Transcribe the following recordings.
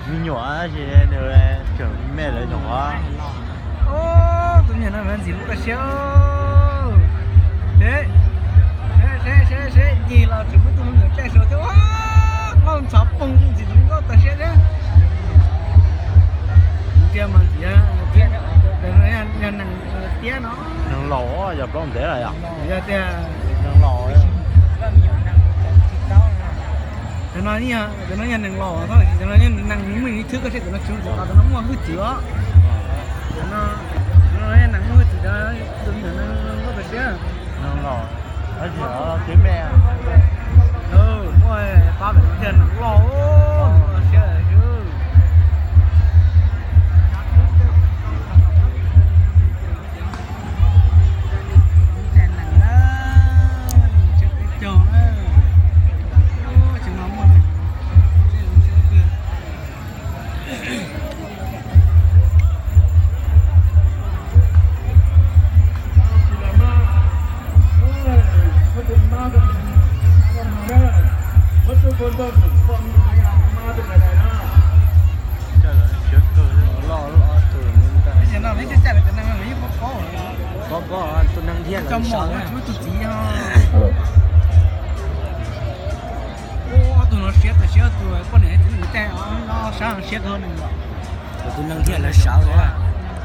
Me nyuam tab sis nws tseem me lawm nyuam qhuav. Tus niag no ntxim hlub koj siab. Seb, seb, seb, seb, ncig los tseem muaj tus me nyuam caij saud thiab, qoj ntxhov poog ntxim hlub koj tas siab thiab. Ntsia mas ntxim, neeg tiab no. Neeg laus yog plaub ntev lawm yog? Yog tiag. Neeg laus. Cov no, cov no yog neeg laus, cov no yog neeg muaj ib thwb koj seb cov no tsis, cov no muaj hwj chim os. Cov no, cov no yog neeg muaj hwj chim, cov no tus me nyuam no koj tas siab. Neeg laus, tab sis tib me. Muaj pab pem no thiaj neeg laus, siab siab. Pob pob, tus neeg thiaj lawv sawv. Ob tug no siab tas siab, tus poj niam tus caij no sab siab kawg. Tus neeg thiaj lawv sawv,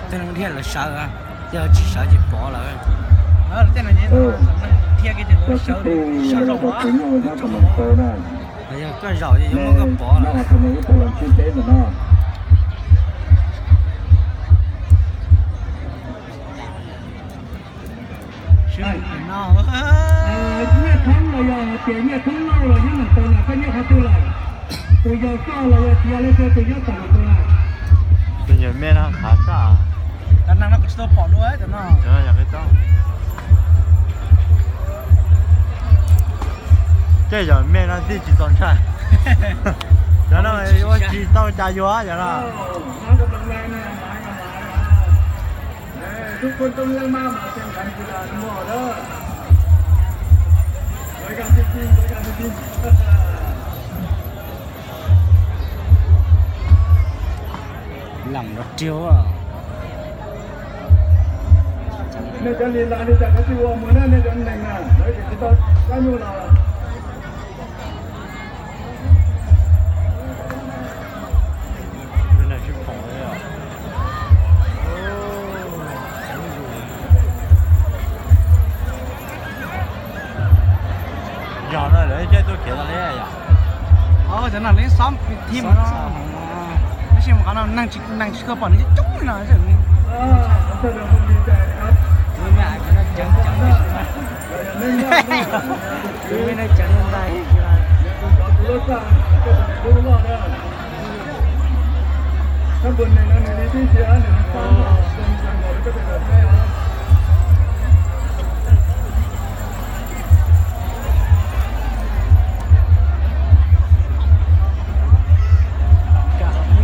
tus neeg thiaj lawv sawv, yog tsis sawv ces pov lawm. Yog koj zaum ces yuav muab koj pov lawm. Nyiaj Thoob los yog hais tias Nyiaj Thoob Lauj los nyob nees taus na, koj nyob qhov twg lawm? Tus yog koj los yog tsis yog leej twg tus nyob tom lwm tus na? Tus me no khav sab. Cov neeg no kuv tsis tau pom dua cov no. Tej yog me no tij tsis txaus ntshai. Cov no ua tsis tau cas yuav cov no. Lam nrov riag. Nej cov li las li cas koj tsis ua mus na, nej cov neeg na, lawv tsis tau kab nyuj los. Yog no lawv caij tuaj khiav tas li yom? Cov no lawv xob thib no. Tab sis mas qhov no neeg tsis, neeg tsis tau pom nws coob coob li no.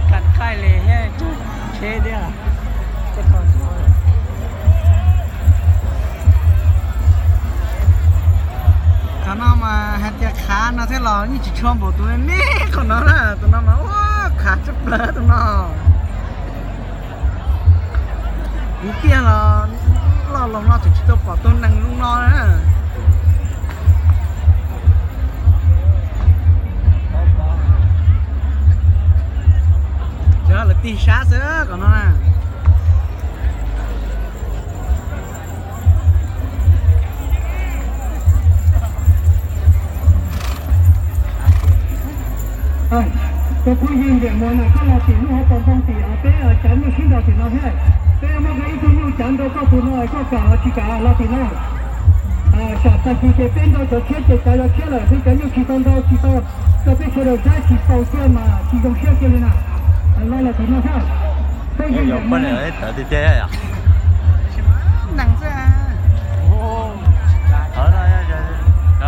Kam qaij li thiab, tsheb thiab. Qhov no mas hais tias khav no thiab los yeej tsis tshua npaum tus me me qhov no na, tus no mas ua khav tshaj plaws tus no. Kuv tiag los loj los no tseem tsis tau pom tus neeg zoo no na. Cov lawv tig sab xwb qhov no na. Tus phooj ywg Nyiam Muas na, koj los tim lub hauv paus ntoo tim peb cav nyuj sib nraus tim no thiab. Peb muab ib tug nyuj cav nrau koj tus no, koj kam los tsis kam los tim no. Sam tag kis ces peb nrau cov tshiab ces cav cov tshiab lawm, peb cav nyuj tsis tau nrau tsis tau, rau peb sawv daws saib tsis tau kiag mas tsis zoo siab kiag li na. Los los tim no thiab. Phooj ywg Nyiam Muas na.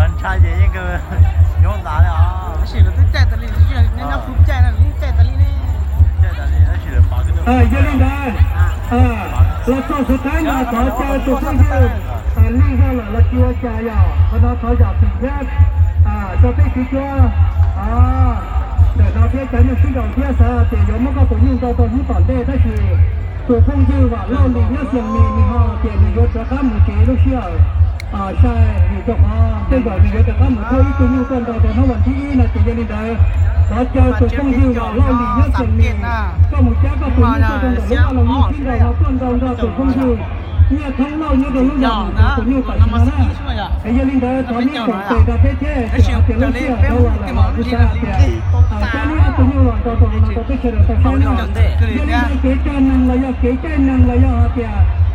Ntshai ces yeej kawg nyob ntawd li os. Tab sis lawv twb caij tas li, nyob nyob kuv caij no lawv yeej caij tas li ne. Yog li ntawd, los txog xwm thaib no thov caw tus phooj ywg lij zog lawm los tsis ua cas yom, qhov no thov zam txim thiab rau peb sib cuab. Ntawm no thiab cov nyuj sib nraus thiab xav tias yuav muab koj tus nyuj nrau rau hnub tom ntej tab sis tus phooj ywg Vam Lauj Lis nyob Xias Mis nws ho tias nws yuav rov qab mus tsev lub sij hawm sai vim rau qhov tej zaum nws yuav rov qab mus thauj ib tug nyuj tuaj nrau rau hnub vas thib ib no ces yog li ntawd thov caw tus phooj ywg Vam Lauj Lis nyob Xias Mis koj mus cab koj tus nyuj tuaj rau ntawm lub vaj loog nyuj sib nraus no tuaj nrau nrog tus phooj ywg Nyiaj Thoob Lauj nyob rau lub zos tus nyuj tam sim no na. Es yog li ntawd thov nej koom tes rau peb thiab tsis hais tias lub sij hawm dhau los lawm los kuv xav hais tias cab neb ob tug nyuj los nrau rau hauv no rau peb sawv daws tau saib na. Yog li ntawd kev cog neeg los yog kev caij neeg los yog hais tias